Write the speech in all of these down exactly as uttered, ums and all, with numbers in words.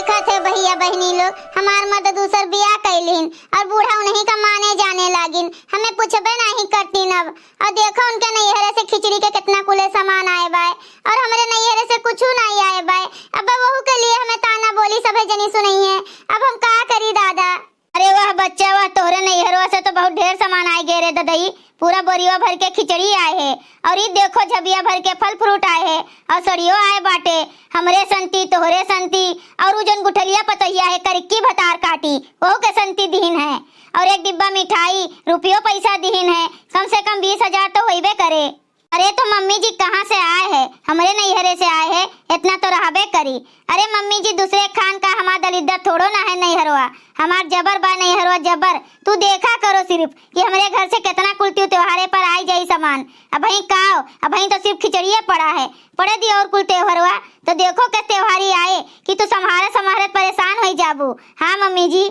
कहत है भैया बहिनी लोग, हमार मत दूसर बियाह कइ लिहिन और बूढ़ा उन्हीं का माने जाने लागिन, हमें पूछबे नाहीं करतीन अब। और देखो उनके नैहरे से खिचड़ी के कितना कुले सामान आए बाय और हमरे नैहरे से कुछू नाहीं आए बाय। अब वहू के लिए हमें ताना बोली सभे जनी सुनइहैं। अब हम का करी दादा? अरे वाह बच्चा वाह, तोहरे नैहरवा से तो बहुत ढेर सामान आए गए रे ददई। पूरा बोरिया भर के खिचड़ी आए है और ई देखो झबिया भर के फल फ्रूट आए है और सड़ियो आए बाटे। हमरे संती, तोहरे संती और उ जौन गुठलिया पतोहिया है करिक्की भतार काटी, ओहू के संती दिहिन है। और एक डिब्बा मिठाई, रुपयो पैसा दिहिन है, कम से कम बीस हजार तो होइबे करे। अरे तो मम्मी जी कहाँ से आए है? हमरे नैहरे से आए है, इतना तो रहबे करी। अरे मम्मी जी, दूसरे खान का हमार दलिद्दर थोड़ो ना है नैहरवा, हमार जबर बा नैहरवा जबर। तू देखा करो सिर्फ कि हमरे घर से कितना कुल त्यू त्योहारे पर आई जाई सामान। अबहीं काव, अबहीं तो सिर्फ खिचड़िए पड़ा है, पड़े दी और कुल त्योहरवा। तो देखो किस त्योहारी आए कि तू संभारत संभारत परेशान होई जाबू। हाँ मम्मी जी।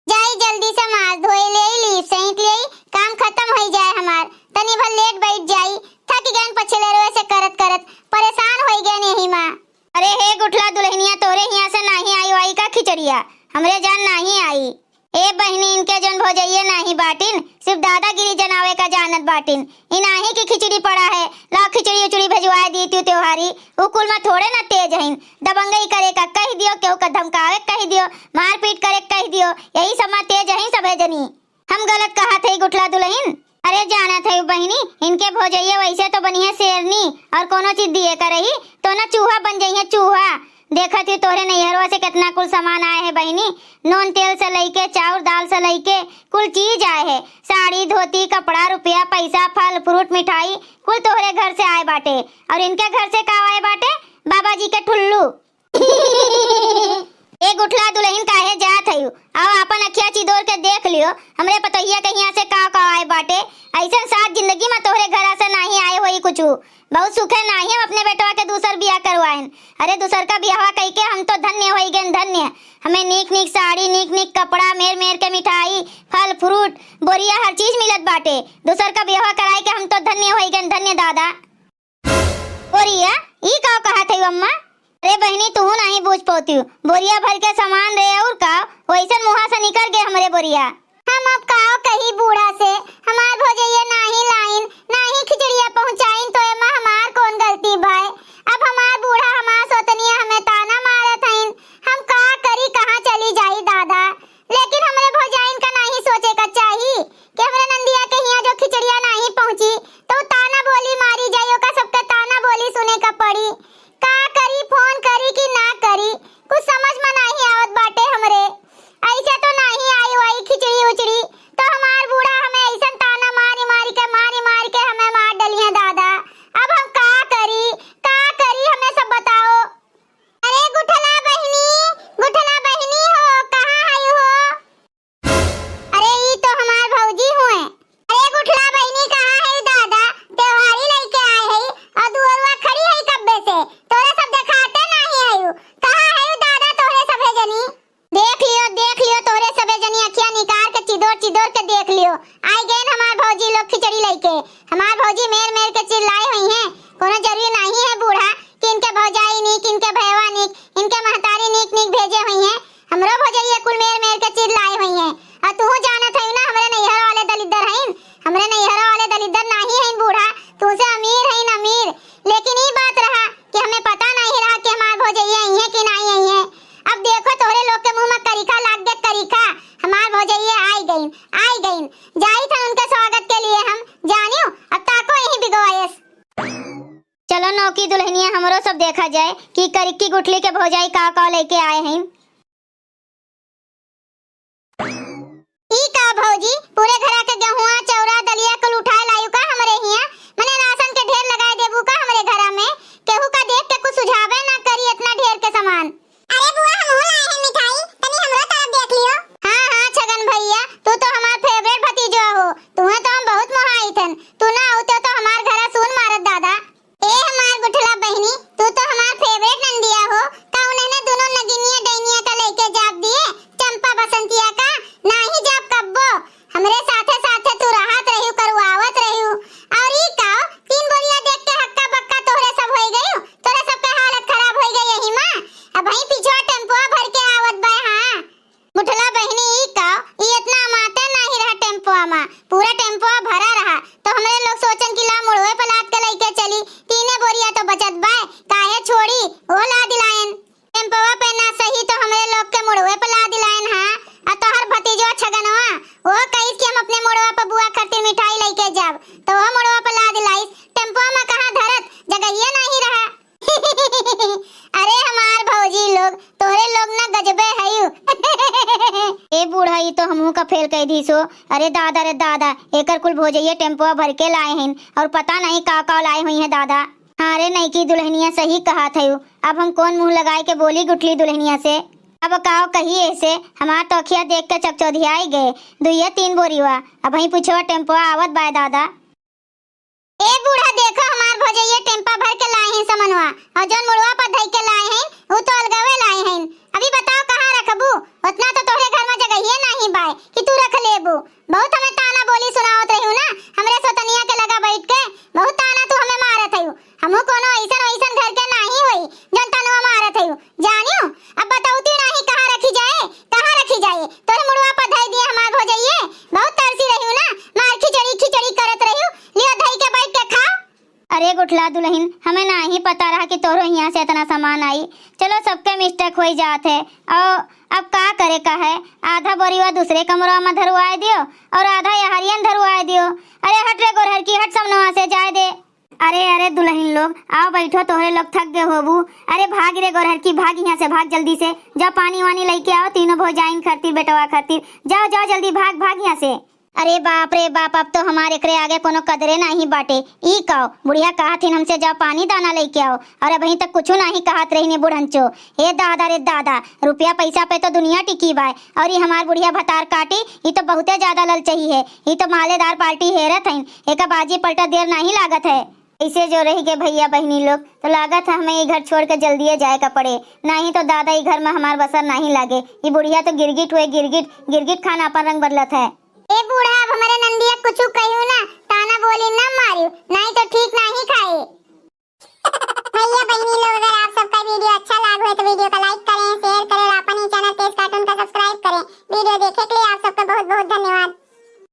जाई जल्दी से मार धोए लेई, लीप सैंत लेई, काम खतम होई जाए हमार। तनी भर लेट बैठ जाई, थक गएन पछिलेरवे से करत करत, परेशान होई गएन यही मा। अरे हे गुठला दुलहिनिया, तोरे हियाँ से नाहीं आई वाई का खिचड़िया? हमरे जान नाहीं आई। ए बहिनी, इनके जौन भौजइये नाहीं बाटिन, सिर्फ दादागिरी जनावे का जानत बाटिन। ई नाहीं कि खिचड़ी पड़ा है, लाओ खिचड़ी उचड़ी भेजवाए दी तू त्योहारी। उ कुल मा थोड़े ना तेज हईन। दबंगई करे का कहि दियो, केहू का धमकावे का कहि दियो, मारपीट करे का कहि दियो, यही सब मा तेज हईन सभे जनी। हम गलत कहत हई गुठला दुलहिन? अरे जानत हई बहिनी, इनके भौजइया वैसे तो बनिहैं शेरनी और कौनो चीज दिए का रही तो ना चूहा बन जइहैं चूहा। देखत ही तोहरे नैहरवा से कितना कुल सामान आए है बहिनी, नून तेल से लइके, चाउर दाल से लइके, कुल चीज आए है। साड़ी, धोती, कपड़ा, रुपया, पैसा, फल, फ्रूट, मिठाई, कुल तोहरे घर से आए बाटे। और इनके घर से का आए बाटे? बाबा जी के ठुल्लू। ए गुठला दुलहिन, काहे जात हयू? आओ, आपन अखिया चिदोर के देख लियो, हमरे पतोहिया के हियाँ से का का आए बाटे। अइसन साथ जिंदगी मा तोहरे घरा से नाहीं आए होई कुछू। बहुत सुखे नाहीं हम अपने बेटवा के दूसर बियाह करवाएन। अरे, दूसर का बियाहवा कइके हम तो धन्य होई गएन, धन्य। हमें नीक नीक साड़ी, नीक नीक कपड़ा, मेर मेर के मिठाई, फल फ्रूट, बोरिया, हर चीज मिलत बाटे। दूसर का बियाहवा कराए के हम तो धन्य होई गएन, धन्य दादा। बोरिया, ई का कहत हई अम्मा? अरे बहिनी, तू नाहीं बूझ पौतियू। बोरिया भर के सामान रे, और का? वैसन मुँहा से निकर गए हमरे बोरिया। हम अब काव कही बूढ़ा से, हमार भौजइया नाहीं लाइन, नाहीं खिचड़िया पहुँचाइन, तो एमा हमार कौन गलती भाई? अब हमार बूढ़ा, हमार सोतनिया हमें ताना मारत हईन। हम का करी, कहाँ चली जाई दादा? लेकिन हमरे भौजाइन का नाहीं सोचे का चाही कि हमरे नंदिया के हियाँ जो खिचड़िया नाहीं पहुँची, तो ताना बोली मारी जाई, ओका सबके ताना बोली सुने का पड़ी। का करी, फोन करी कि ना करी, कुछ समझ में नाहीं आवत बाटे हमरे। ऐसे तो नाहीं आई वाई खिचड़ी उचड़ी, तो हमार बूढ़ा हमें ऐसन ताना मारी मारी के, मारी मारी के हमें मार डलिहैं दादा। अब हम का करी, का करी, हमें सब बताओ। अरे गुठला बहिनी, गुठला बहिनी हो, कहाँ हई हो? अरे ई तो हमार भौजी हुए। अरे गुठला बहिनी, कहाँ हई दादा? त्योहारी लइके आए हई और दुअरवा खड़ी हई कब्बे से, तोरे सब देखाते नाहीं हई। कहाँ हई दादा तोहरे सभे जनी? देख लियो, देख लियो, तोहरे सभे जनी अखिया निकार के चिदोर चिदोर के देख लियो। आई गएन हमार भौजी लोग खिचड़ी लइके। हमार भौजी मेर मेर के चिल्लाए हुई हैं। कोनो जरूरी नाहीं है बूढ़ा कि इनके भौजाई नीक, इनके भयवा नीक, इनके महतारी नीक नीक भेजे हुई हैं। हमरो भौजइया कुल मेर मेर के चिल्लाए हुई हैं। और तू जानत हई ना, हमरे नैहर वाले दलिद्दर हईन, हमरे नैहर वाले दलिद्दर नाहीं हईन बूढ़ा, तू से अमीर हईन अमीर। लेकिन ई बात रहा कि हमें पता नाहीं रहा कि हमार भौजइया आई हैं कि नाहीं आई हैं। अब देखो तोहरे लोग के मुँह में करिखा लाग गए, करिखा। हमार भौजइया आई गईन, आई गईन। जाइत हन उनके स्वागत के लिए हम, जानियो, अब ताको यहीं बिगवायस। चलो नौकी दुलहिनिया, हमरो सब देखा जाए कि करिक्की गुठली के भौजाई का का लइके आए हईन। ई का भौजी, पूरे घरा के गेहुआ, चौरा, दलिया कुल उठाए लायू का हमरे हियाँ? मने राशन के ढेर लगाए देबू का हमरे घरा में? केहू का देख के कुछ सुझावे ना करी इतना ढेर के सामान। अरे बुआ, हमहू लाए हैं मिठाई, तनी हमरो तरफ देख लियो। हाँ, हाँ, छगन भैया, तू तो हमार फेवरेट भतीजवा हो, तुहें तो हम बहुत मोहाइत हन। तू ना आउते तो हमार घरा सून मारत दादा। ए हमार गुठला बहिनी, तू तो हमार फेवरेट नंदिया हो, का उन्हें दुनो नगिनिया डैनिया का लेके जाब दिए, चंपा बसंतिया का? नाही जाब कब्बो। हमरे साथे साथे तू रहा वो लादि लायन। टेम्पवा पे ना सही तो हमरे लोग के मुड़वे पे लादि लायन हा। आ तोहर भतीजवा छगनवा, वो कहिस कि हम अपने मुड़वा पे बुआ खातिर मिठाई लइके जाब, तो वो मुड़वा पे लादि लाइस। टेम्पवा में कहाँ धरत, जगहिया नाहीं रहा। अरे हमार भौजी लोग, तोहरे लोग ना गजबे हयू। ए बूढ़ा, ई तो हमहू का फेल कइ दीसो। अरे दादा रे दादा, एकर कुल भोजइये टेम्पोआ भर के लाए हइन और पता नहीं का का लाए हुई हैं दादा। हाँ रे, नईकी दुल्हनिया सही कहत हयू। अब हम कौन मुँह लगाए के बोली गुठली दुल्हनिया से? अब काव कही ऐसे, हमार तो अखिया देख के चकचौधियाई गए। दुइये तीन बोरिवा, अबहीं पुछवा टेम्पोआ आवत बाय दादा। ए बूढ़ा, देखो हमार भौजइये टेम्पा भर के लाए हैं समनवा, और जौन मुड़वा पर धई के लाए हैं, उ तो अलगवे लाए हैं। अभी बताओ कहाँ रखबू? उतना तो तोहरे घर में जगहिये नाहीं बाय कि तू रख लेबू। बहुत हमें ताना बोली सुनावत रही हूँ ना, हमरे सोतनिया के लगा बैठ के बहुत ताना तू हमें मारत हयू। हमहू कोनो ऐसन वैसन घर के नाहीं होई जौन तनवा मारत हयू, जानियो। अब बतौती नाहीं कहाँ रखी जाए, कहाँ रखी जाए। तोरे मुड़वा पर धई दिए हमार भौजइये, बहुत तरसी रही हूँ ना, मार खिचड़ी खिचड़ी करत रही हूँ, लियो धई के बैठ के खाओ। अरे गुठला दुल्हन, हमें नाहीं पता रहा कि तोहरो हियाँ से इतना सामान आई। चलो, सबके मिस्टेक होई जात है। और अब का करे का है, आधा बोरिवा दूसरे कमरा में धरवाए दियो और आधा यहरियन धरवाए दियो। अरे हट रे गोरहर की, हट समनवा से, जाए दे। अरे अरे दुल्हन लोग, आओ बैठो, तोहरे लोग थक गए होबू। अरे भाग रे गोरहर की, भाग यहाँ से, भाग जल्दी से। जाओ पानी वानी लइके आओ तीनों भौजाइन खातिर, बेटवा खातिर। जाओ जाओ जल्दी, भाग भाग यहाँ से। अरे बाप रे बाप, अब तो हमार एकरे आगे कोनो कदरे नाहीं बाटे। ई काओ, बुढ़िया कहत हिन हमसे जाओ पानी दाना लइके आओ, और अबहीं तक कुछू नाहीं कहत रहिन बुढ़ंचो। हे दादा रे दादा, रुपया पैसा पे तो दुनिया टिकी बाय, और ई हमार बुढ़िया भतार काटी, ई तो बहुते ज्यादा ललचही है। ई तो मालेदार पार्टी हेरत हइन, एका बाजी पलटा देर नाहीं लागत है। ऐसे जो रही के भैया बहिनी लोग, तो लागत है हमें ई घर छोड़ के जल्दिए जाए का पड़े, नाहीं तो दादा ई घर में हमार बसर नाहीं लागे। ई बुढ़िया तो गिरगिट हुए गिरगिट, गिरगिट खान आपन रंग बदलत है। ए बूढ़ा, अब हमरे नंदिया कुछ कहियो ना, ताना बोली ना मारियो, नाहीं तो ठीक नाहीं खाए। भैया बहिनी लोग, अगर आप सबका वीडियो अच्छा लाग होए तो वीडियो का लाइक करें, शेयर करें और अपन ही चैनल तेज कार्टून का सब्सक्राइब करें। वीडियो देखे के लिए आप सबका बहुत बहुत धन्यवाद।